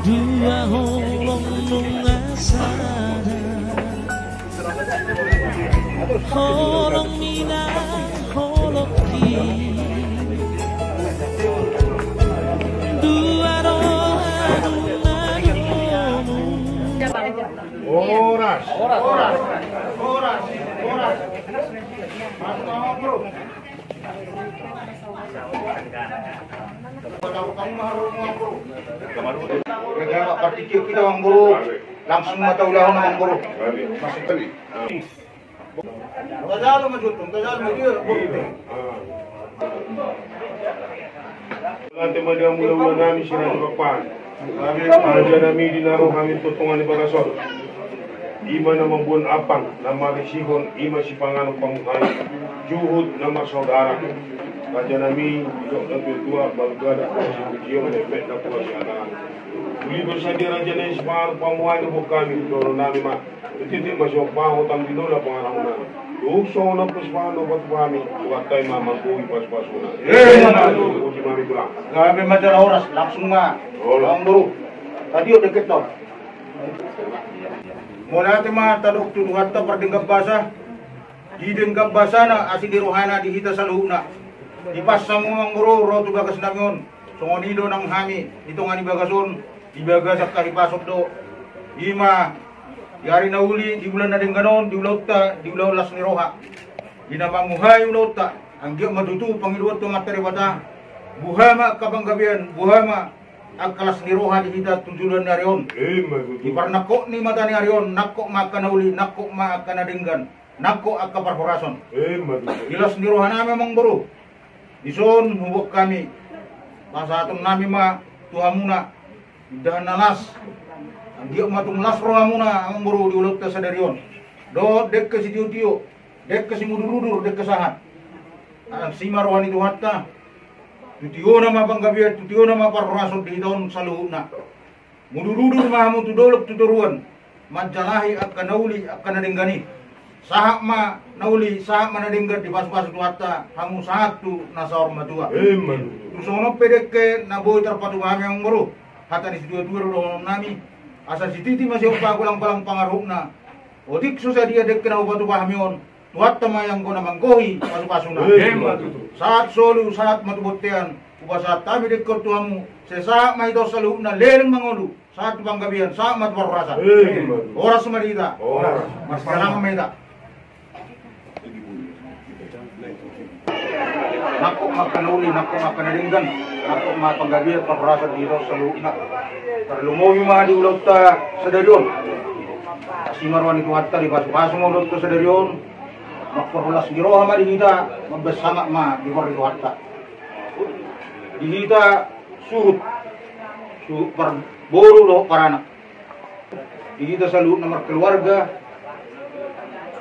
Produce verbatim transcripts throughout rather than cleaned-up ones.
Dua holong nunga sada, holong mina holong ki. Dua roha nunga domu. Horas. Horas. Horas. Horas. Partingkian hita, Amang Boru. Langsung ma taulahon, Amang Boru. Masuk tadi. Tajalo ma jutung, tajalo ma dia. Nanti ma dia mula-mula nami sira di papan. Raja nami di na ro hami tu tonga ni bagas on. I ma na mamboan ampang, na marisihon, i ma sipanganon pamuhai. Juhut na marsaudara. Raja nami, didok na tua-tua, baru gada, sipujion, mepet na tua sianan. Uli bersadia raja nami sipanganon pamuhai na boan hami, dohonon nami ma. Titik ma siompa hotang di lola pangarahutna. Tuk songon on pos pahano patupa hami, Tuhanta i ma manggohi pasupasuna. Eh, ma tutu. Puji ma hami tulang. Gabe ma jala horas, langsung ma. Horas. Amang Boru. Tadi o deket to. Mauliate ma tadok tu Tuhanta pardenggan basa. Di denggan basana asi ni rohana di hita saluhutna. DipassaM Amang Boru ro tu bagas nami on. Songon i do nang hami di tonga ni bagas on. Di bagasan hahipason do. I ma di ari na uli, di bulan na denggan on, di ulaonta, di ulaon las ni roha. Di na mamuhai ulaonta, anggiat ma tutu pangidoan tu Amanta Debata. Boha ma angka panggabean, boha ma angka las ni roha di hita tu joloan ni ari on. Eh, ma tutu. Di parnangkok ni mata ni ari on, nangkok ma angka na uli, nangkok ma angka na denggan. Nangkok angka parhorason. Eh, ma tutu. Di las ni roha nami, Amang Boru. Dison huboan hami pasahaton nami ma tu hamuna indahan na las. Anggiat ma tung las rohamuna, Amang Boru, di ulaonta sadari on. Dohot dengke sitio-tio, dengke simudur-udur, dengke sahat. Asi ma roha ni Tuhanta. Tu tiona ma panggabean, tu tiona ma parhorason di hita on saluhutna. Mudur-udur ma hamu tu dolok tu toruan, manjalahi angka na uli, angka na denggan i. Sahat ma na uli, sahat ma na denggan, dipasupasu Tuhanta hamu sahat tu na saur matua. Emma tutu. Tung songon on pe dengke na boi tarpatupa hami, Amang Boru, hata ni situa-tua do dohonon nami. Asa sititi ma siompa, golang-golang pangarahutna. Otik so sadia dengke na hupatupa hami on, Tuhanta ma i anggo na manggohi pasupasuna. Emma tutu. Sahat solu, sahat ma tu bontean. Hupasahat hami dengke on tu hamu. Sai sahat ma hita on saluhutna leleng mangolu. Sahat tu panggabean, sahat ma tu parhorasan. Emma tutu. Horas ma di hita. Horas. Marsipasahat ma hita. Nangkok ma angka na uli, nangkok ma angka na denggan. Nangkok ma panggabean, parhorasan di hita on saluhutna. Tarlumobi ma di ulaonta sadari on. Asi ma roha ni Tuhanta, dipasupasu ma ulaonta sadari on. Mamparholas ni roha ma di hita, mambahen sangap ma di goar ni Tuhanta. Di hita suhut, suhut parboru dohot paranak. Di hita saluhutna markeluarga,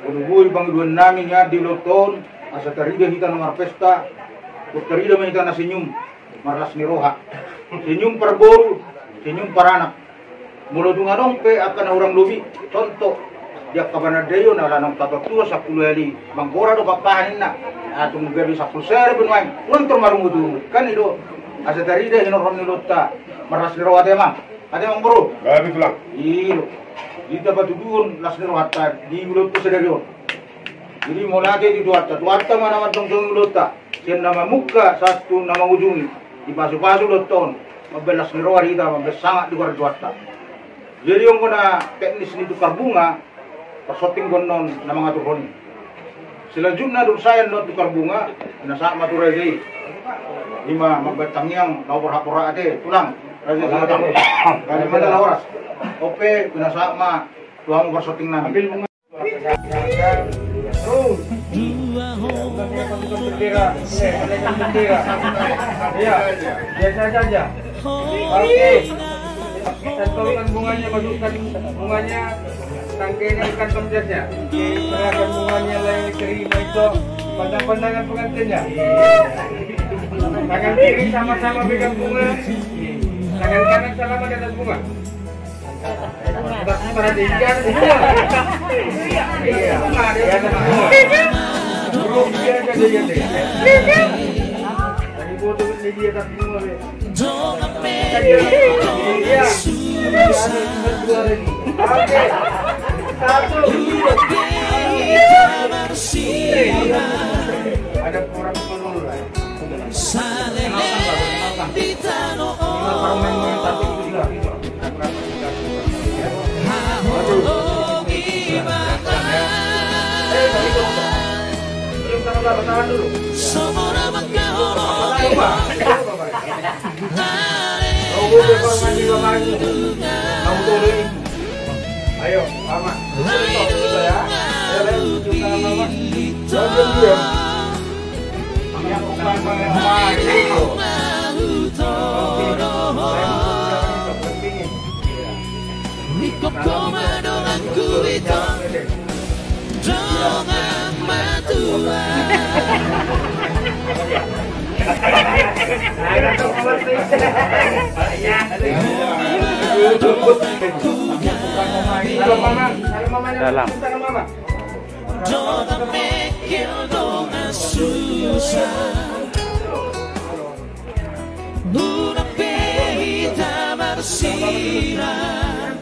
boi-boi pangidoan nami nian di ulaonta on, asa tarida hita na marpesta, tarida ma hita na senyum. Marlas ni roha. Senyum parboru, senyum paranak. Molo tung adong pe angka na hurang lobi, contoh, di angka panandaion ala naung tatua-tua sampulu hali manggora do papaha ninna. Atung gabe sampulu sada pe nuaeng, unang tor marungut-ungut. Kan i do, asa tarida hinorhon ni ulaonta. Marlas ni roha ate, Amang. Ate, Amang Boru. Gabe tulang. I do. Hita patuduhon las ni rohanta di ulaonta sadari on. Jadi mauliate di Tuhanta, Tuhanta ma na mandongdongi ulaonta. Sian na mamungka sahat tu na mangujungi, dipasupasu ulaonta on, mambahen las ni roha di hita, mambahen sangap di goar ni Tuhanta. Jadi anggo na teknis ni tukar bunga, parsonting do annon na mangaturhon i. Selanjutna dung sae annon tukar bunga, pinasahat ma tu raja i. I ma mambahen tangiang na borhat-borhat ate, tulang, raja i. Gabe ma jala horas. On pe pinasahat ma tu hamu parsonting nami. Iya, biasa saja. Oke. Cantolkan bunganya, masukkan bunganya, tangkaikan kantong jasnya. Serahkan bunganya, lai terima itu. Pandang-pandangan pengantinnya. Tangan kiri sama-sama pegang bunga. Tangan kanan selamat di atas bunga. Oke. Satu. Ada kurang sepuluh lah. Saleleng di tano on. Haholongi ma songon na mangkaholongi. Ayo, mama. Ayo, ayo, ayo, ayo, ayo. Ingkon ho ma donganku i tong, dongan matua. Dalam. Dongan mengkel, dongan susah. Unang pe hita marsirat.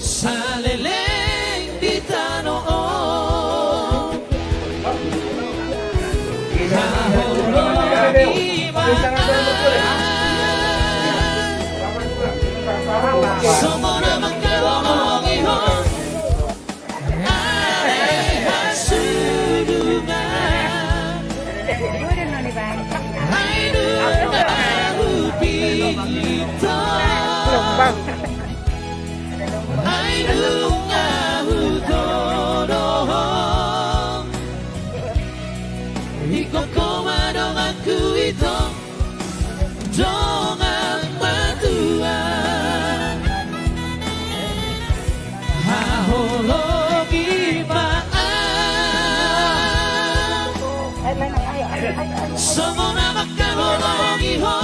Saleleng di tano on. Haholongi ma songon na mangkaholongi ho. Ai hasudungan. Ai nunga hupillit ho. Ai nunga hutodo ho. Ingkon ho ma donganku i tong, dongan matua. Haholongi ma. Songon na mangkaholongi ho.